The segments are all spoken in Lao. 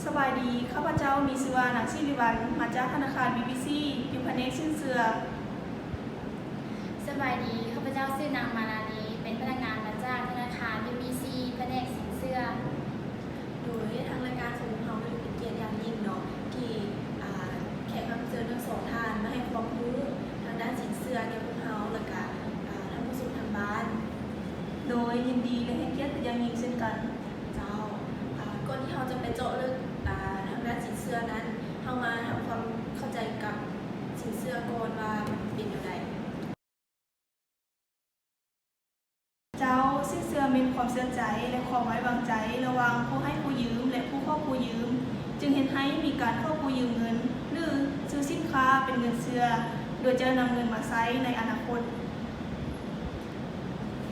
ສະບາຍດີ, ຂ້າພະເຈົ້າມີຊື່ວ່າ ນາງ ສີລິວັນ ມາຈາກທະນາຄານ ບີບີຊີ ຢູ່ພະແນກສິນເຊື່ອ. ສະບາຍດີ, ຂ້າພະເຈົ້າຊື່ນາງ ມາລານີ ເປັນພະນັກງານມາຈາກທະນາຄານ ບີບີຊີ ພະແນກສິນເຊື່ອ. ໂດຍທາງລາຍການຂອງພວກເຮົາກໍຖືເປັນກຽດຢ່າງຍິ່ງເນາະ ທີ່ ອາ ແຂກຮັບເຊີນທັງສອງທ່ານມາໃຫ້ຄວາມຮູ້ທາງດ້ານສິນເຊື່ອແກ່ພວກເຮົາ ແລະກະ ອາ ທ່ານຜູ້ຊົມທາງບ້ານ. ໂດຍຍິນດີ ແລະໃຫ້ກຽດເປັນຢ່າງຍິ່ງເຊັ່ນກັນ. ເຈົ້າ ອາ ກ່ອນທີ່ເຮົາຈະໄປເຈາະເລິກ ອາ ທາງດ້ານສິນເຊື່ອນັ້ນ, ເຮົາມາທຳຄວາມເຂົ້າໃຈກັບສິນເຊື່ອກ່ອນວ່າມັນເປັນແນວໃດ. ເຈົ້າ, ສິນເຊື່ອແມ່ນຄວາມເຊື່ອໃຈ ແລະ ຄວາມໄວ້ວາງໃຈລະຫວ່າງຜູ້ໃຫ້ກູ້ຢືມ ແລະ ຜູ້ຂໍກູ້ຢືມ, ຈຶ່ງເຮັດໃຫ້ມີການຂໍກູ້ຢືມເງິນ ຫຼື ຊື້ສິນຄ້າເປັນເງິນເຊື່ອ ໂດຍຈະນຳເງິນມາໃຊ້ໃນອະນາຄົດ.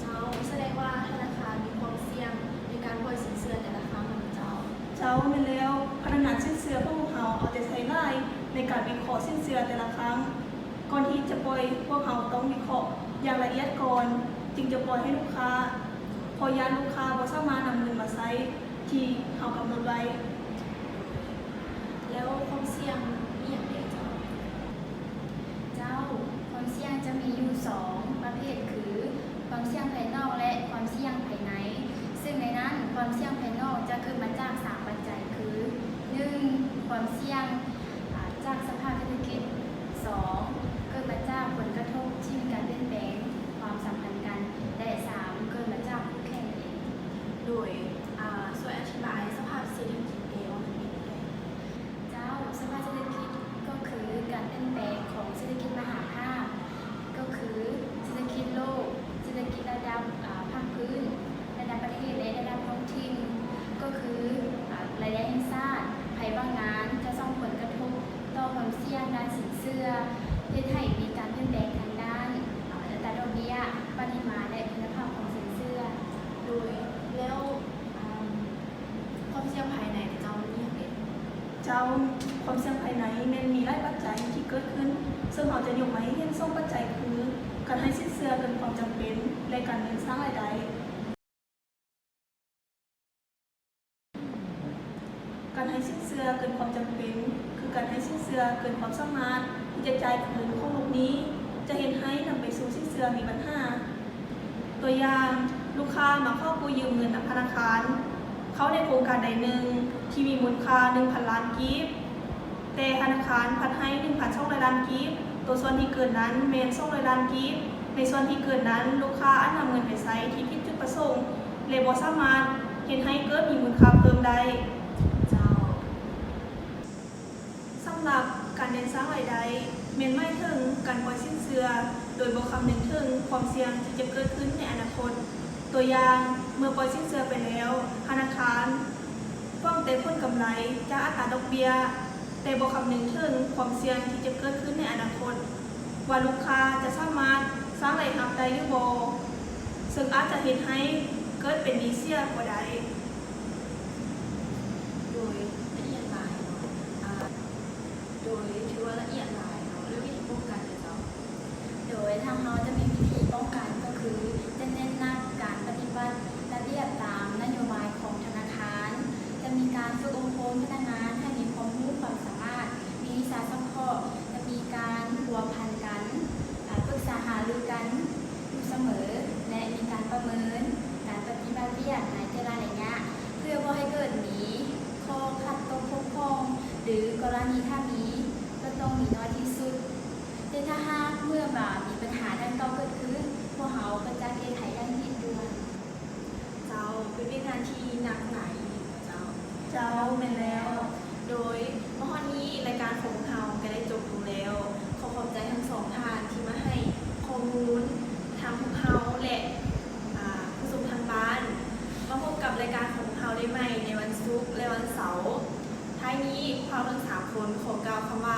ເຈົ້າ, ສະແດງວ່າທະນາຄານມີຄວາມສ່ຽງໃນການປ່ອຍສິນເຊື່ອແຕ່ລະຄັ້ງແມ່ນບໍ່ເຈົ້າ? ເຈົ້າ, ແມ່ນແລ້ວ. ພະນັກງານສິນເຊື່ອຂອງພວກເຮົາເອົາໃຈໃສ່ຫຼາຍໃນການວິເຄາະສິນເຊື່ອແຕ່ລະຄັ້ງ. ກ່ອນທີ່ຈະປ່ອຍ, ພວກເຮົາຕ້ອງວິເຄາະຢ່າງລະອຽດກ່ອນ, ຈຶ່ງຈະປ່ອຍໃຫ້ລູກຄ້າ, ເພາະຢ້ານລູກຄ້າບໍ່ສາມາດນຳເງິນມາໃຊ້ທີ່ເຮົາກຳນົດໄວ້. ແລ້ວຄວາມສ່ຽງມີຫຍັງແດ່ເຈົ້າ? ເຈົ້າ, ຄວາມສ່ຽງຈະມີຢູ່ສອງປະເພດ ຄື ຄວາມສ່ຽງພາຍນອກ ແລະ ຄວາມສ່ຽງພາຍໃນ. ຊຶ່ງໃນນັ້ນ, ຄວາມສ່ຽງພາຍນອກຈະເກີດມາຈາກສາມປັດໄຈ ຄື ໜຶ່ງ ຄວາມສ່ຽງ ອາ ຈາກສະພາບເສດຖະກິດ, ສອງ ເກີດມາຈາກຜົນກະທົບທີ່ມີການປ່ຽນແປງຄວາມສຳພັນກັນ ແລະ ສາມ ເກີດມາຈາກຄູ່ແຂ່ງນັ້ນເອງ. ໂດຍ ອາ ຊ່ວຍອະທິບາຍສະພາບເສດຖະກິດແດ່ວ່າມັນເປັນແນວໃດ? ເຈົ້າ, ສະພາບເສດຖະກິດກໍຄືການປ່ຽນແປງຂອງເສດຖະກິດມະຫາພາກ, ກໍຄືເສດຖະກິດໂລກ, ເສດຖະກິດລະດັບ ອາ ພາກພື້ນ, ລະດັບປະເທດ ແລະ ລະດັບທ້ອງຖິ່ນ, ກໍຄື ອາ ລາຍໄດ້ແຫ່ງຊາດ, ໃຜວ່າງງານຈະສົ່ງຜົນກະທົບຕໍ່ຄວາມສ່ຽງດ້ານສິນເຊື່ອ, ເຮັດໃຫ້ມີການປ່ຽນແປງທາງດ້ານ ອາ ອັດຕາດອກເບ້ຍ, ປະລິມານ ແລະ ຄຸນນະພາບຂອງສິນເຊື່ອ. ໂດຍ ແລ້ວ ອາ ຄວາມສ່ຽງພາຍໃນເຈົ້າມີຫຍັງແດ່? ເຈົ້າ, ຄວາມສ່ຽງພາຍໃນແມ່ນມີຫຼາຍປັດໄຈທີ່ເກີດຂຶ້ນ, ເຊິ່ງເຮົາຈະຍົກມາໃຫ້ເຫັນສອງປັດໄຈ ຄື ການໃຫ້ສິນເຊື່ອເກີນຄວາມຈຳເປັນ ແລະ ການເງິນສ້າງລາຍໄດ້. ການໃຫ້ສິນເຊື່ອເກີນຄວາມຈຳເປັນ ຄືການໃຫ້ສິນເຊື່ອເກີນຄວາມສາມາດທີ່ຈະຈ່າຍຄືນຂອງລູກໜີ້ ຈະເຮັດໃຫ້ນຳໄປສູ່ສິນເຊື່ອມີບັນຫາ. ຕົວຢ່າງ, ລູກຄ້າມາຂໍກູ້ຢືມເງິນນຳທະນາຄານ ເຂົ້າໃນໂຄງການໃດໜຶ່ງທີ່ມີມູນຄ່າໜຶ່ງພັນລ້ານກີບ, ແຕ່ທະນາຄານພັດໃຫ້ໜຶ່ງພັນສອງຮ້ອຍລ້ານກີບ, ຕົວສ່ວນທີ່ເກີນນັ້ນແມ່ນສອງຮ້ອຍລ້ານກີບ. ໃນສ່ວນທີ່ເກີນນັ້ນ, ລູກຄ້າອາດນຳເງິນໄປໃຊ້ທີ່ຜິດຈຸດປະສົງ ແລະ ບໍ່ສາມາດເຮັດໃຫ້ເກີດມີມູນຄ່າເພີ່ມໄດ້. ເຈົ້າ. ສຳລັບການເນັ້ນສ້າງລາຍໄດ້ ແມ່ນໝາຍເຖິງການປ່ອຍສິນເຊື່ອໂດຍບໍ່ຄຳນຶງເຖິງຄວາມສ່ຽງທີ່ຈະເກີດຂຶ້ນໃນອະນາຄົດ. ຕົວຢ່າງ, ເມື່ອປ່ອຍສິນເຊື່ອໄປແລ້ວ, ທະນາຄານຫວັງແຕ່ຜົນກຳໄລຈາກອັດຕາດອກເບ້ຍ, ແຕ່ບໍ່ຄຳນຶງເຖິງຄວາມສ່ຽງທີ່ຈະເກີດຂຶ້ນໃນອະນາຄົດ ວ່າລູກຄ້າຈະສາມາດສ້າງລາຍຮັບໄດ້ຫຼືບໍ່, ເຊິ່ງອາດຈະເຮັດໃຫ້ເກີດເປັນໜີ້ເສຍກໍໄດ້. ໂດຍລະອຽດຫຼາຍເນາະ ອາ ໂດຍຖືວ່າລະອຽດຫຼາຍເນາະ ແລ້ວວິທີປ້ອງກັນເດີເຈົ້າ? ໂດຍທາງເຮົາຈະມີວິທີປ້ອງກັນ ກໍຄືຈະເນັ້ນໜັກການປະຕິບັດລະບຽບຕາມນະໂຍບາຍຂອງທະນາຄານ, ຈະມີການຝຶກອົບຮົມພະນັກງານໃຫ້ມີຄວາມຮູ້ຄວາມສາມາດ, ມີວິຊາສະເພາະ, ຈະມີການພົວພັນກັນ, ອາ ປຶກສາຫາລືກັນ ຢູ່ສະເໝີ ແລະ ມີການປະເມີນການປະຕິບັດວຽກໃນແຕ່ລະໄລຍະ ເພື່ອບໍ່ໃຫ້ເກີດມີຂໍ້ຂັດຕົກບົກຜ່ອງ ຫຼື ກໍລະນີຖ້າມີ ກໍຕ້ອງມີໜ້ອຍທີ່ສຸດ. ແຕ່ຖ້າຫາກເມື່ອວ່າມີບັນຫາດັ່ງກ່າວເກີດຂຶ້ນ, ພວກເຮົາກໍຈະແກ້ໄຂຢ່າງຮີບດ່ວນ. ເຈົ້າ, ເປັນວຽກງານທີ່ໜັກຫຼາຍອີ່ຫຼີເຈົ້າ. ເຈົ້າ, ແມ່ນແລ້ວ. ໂດຍມາຮອດນີ້ລາຍການຂອງພວກເຮົາກໍໄດ້ຈົບລົງແລ້ວ. ຂໍຂອບໃຈທັງສອງທ່ານທີ່ມາໃຫ້ຂໍ້ມູນທາງພວກເຮົາ ແລະ ອາ ຜູ້ຊົມທາງບ້ານ. ມາພົບກັບລາຍການຂອງພວກເຮົາໄດ້ໃໝ່ໃນວັນສຸກ ແລະ ວັນເສົາ. ທ້າຍນີ້ ພວກເຮົາທັງສາມຄົນຂໍກ່າວຄຳວ່າ